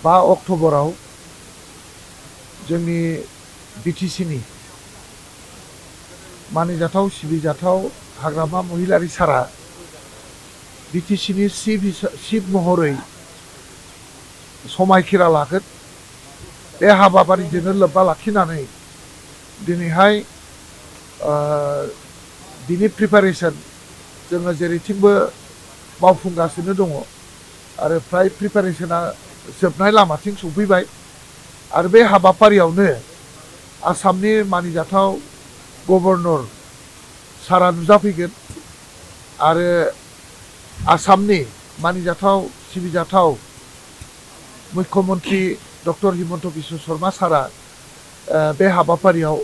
5 अक्ट'बराव जोंनि बिटिसिनि मानिजाथाव सिबिजाथाव हाग्रामा महिलारि सारा बिटिसिनि चिफ महरै समायखिरा लागोन। बे हाबाफारिजोंनो लोब्बा लाखिनानै दिनैहाय बिनि प्रिपारेसन जोङो जेरैथिंबो मावफुंगासिनो दङ आरो फ्राय प्रिपारेसना जोबनाय लामाथिं सफैबाय। आरो बे हाबाफारियावनो आसामनि मानिजाथाव गभर्नर सारा नुजाफैगोन आरो आसामनि मानिजाथाव सिबिजाथाव मुख्यमन्त्रि डक्टर हिमन्त बिश्व शर्मा सारा बे हाबाफारियाव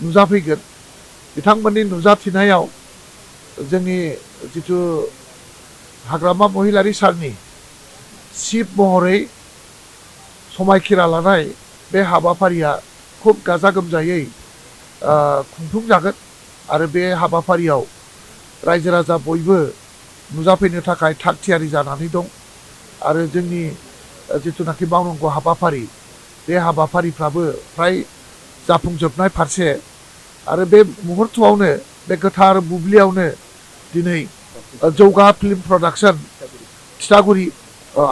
नुजाफैगोन। बिथांमोननि नुजाथिनायाव जोंनि जिथु हाग्रामा महिलारि सारनि चिफ महरै समायखिरा लानाय बे हाबाफारिया खुब गाजा गोमजायै खुंफुंजागोन आरो बे हाबाफारियाव रायजो राजा बयबो नुजाफैनो थाखाय थाग थियारि जानानै दं। आरो जोंनि जिथुनाखि मावनांगौ हाबाफारि बे हाबाफारिफ्राबो फ्राय जाफुंजोबनाय फारसे आरो बे मुहुर्तआवनो बे गोथार बुब्लियावनो दिनै जौगा फिल्म प्रडाक्सन थिथागुरि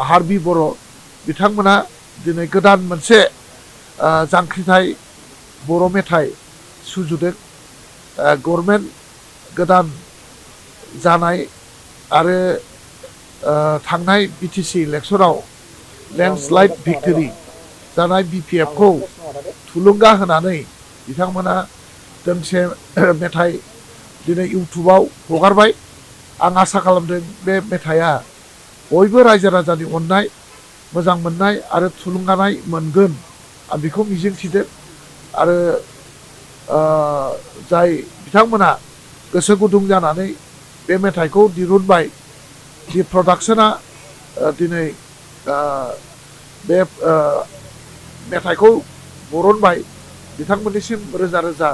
हार्बि बर' बिथांमोना दिनै गोदान मोनसे जांख्रिथाय बर' मेथाइ सुजुदों। गभर्नमेन्ट गोदान जानाय आरो थांनाय बिटिसि इलेक्सनाव लेन्डस्लाइड भिक्टरि जानाय बिपिएफखौ थुलुंगा होनानै बिथांमोना दोंसे मेथाइ दिनै इउटुबाव हगारबाय। आं आसा खालामदों बे मेथाइआ बयबो रायजो राजानि अननाय मोजां मोननाय आरो थुलुंगानाय मोनगोन आं बेखौ मिजिंथिदों। आरो जाय बिथांमोना गोसो गुदुं जानानै बे मेथाइखौ दिरुनबाय, जि प्रडाक्शना दिनै बे मेथाइखौ बरनबाय, बिथांमोननिसिम रोजा रोजा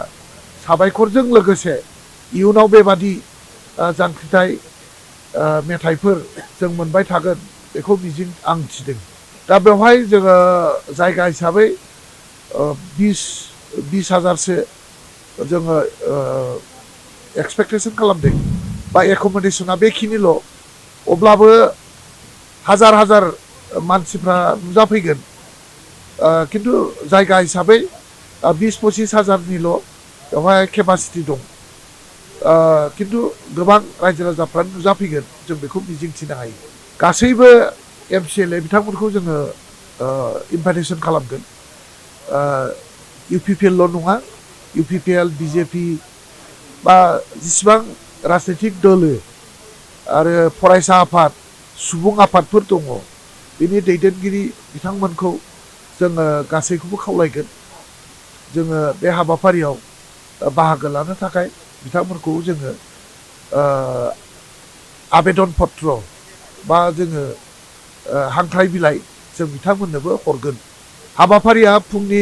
साबायखरजों लोगोसे इयुनाव बेबादि जांख्रिथाय मेथाइफोर जों मोनबाय थागोन बेखौ मिजिं आं थिदों। दा बेवहाय जोङो जायगा हिसाबै 20,000सो जोङो एक्सपेक्टेसन खालामदों बा एकमडेसना बेखिनिल'। अब्लाबो हाजार हाजार मानसिफ्रा नुजाफैगोन, खिन्थु जायगा हिसाबै 20-25 हाजारनिल' बेवहाय केपासिटि दं। खिन्थु गोबां रायजो राजाफ्रानो नुजाफैगोन जों बेखौ मिजिंथिनो हायो। गासैबो MCLA बिथांमोनखौ जोङो इनभाइटेसन खालामगोन। UPPL ल' नङा, UPPL BJP बा जेसेबां राजनितिक दोलो आरो फरायसा आफाद सुबुं आफादफोर दङ बिनि दैदेनगिरि बिथांमोनखौ जोङो गासैखौबो खावलायगोन। जोङो बे हाबाफारियाव बाहागो लानो थाखाय बिथांमोनखौ जोङो आबेदन पत्र बा जोङो हांख्राय बिलाइ जों बिथांमोननोबो हरगोन। हाबाफारिया फुंनि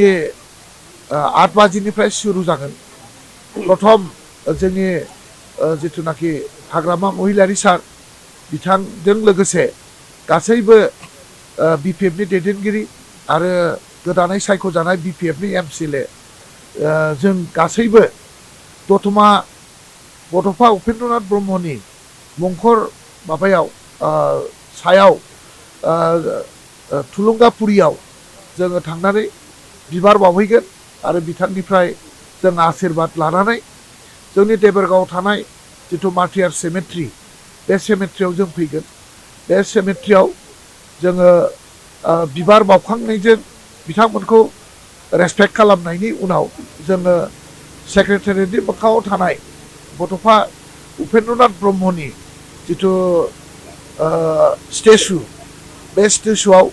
8 बाजिनिफ्राय सुरु जागोन। प्रथम जोंनि जिथुनाखि हाग्रामा महिलारि सार बिथांजों लोगोसे गासैबो बिपिएफनि दैदेनगिरि आरो गोदानै सायख'जानाय बिपिएफनि MCLA जों गासैबो दतमा बड'फा उपेन्द्रनाथ ब्रह्मनि मंखर माबायाव सायाव थुलुंगाफुरियाव जोङो थांनानै बिबार बावहैगोन आरो बिथांनिफ्राय जों आशीर्बाद लानानै जोंनि देबोरगावआव थानाय जिथु मार्टियार सेमेट्रि बे सेमेट्रियाव जों फैगोन। बे सेमेट्रियाव जोङो बिबार बावखांनायजों बिथांमोनखौ रेसपेक्ट खालामनायनि उनाव जोङो सेक्रेटारियेटनि मोखाङाव थानाय बड'फा उपेन्द्रनाथ ब्रह्मनि जिथु स्टेचु बे स्टेचुआव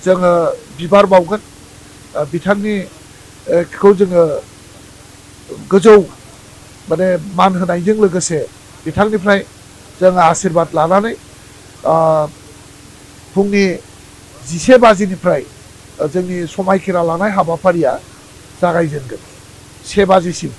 जोङो बिबार बावगोन। बिथांनिखौ जोङो गोजौ माने मान होनायजों लोगोसे बिथांनिफ्राय जोङो आशीर्बाद लानानै फुंनि 11 बाजिनिफ्राय जोंनि समायखिरा लानाय हाबाफारिया जागायजेनगोन 1 बाजिसिम।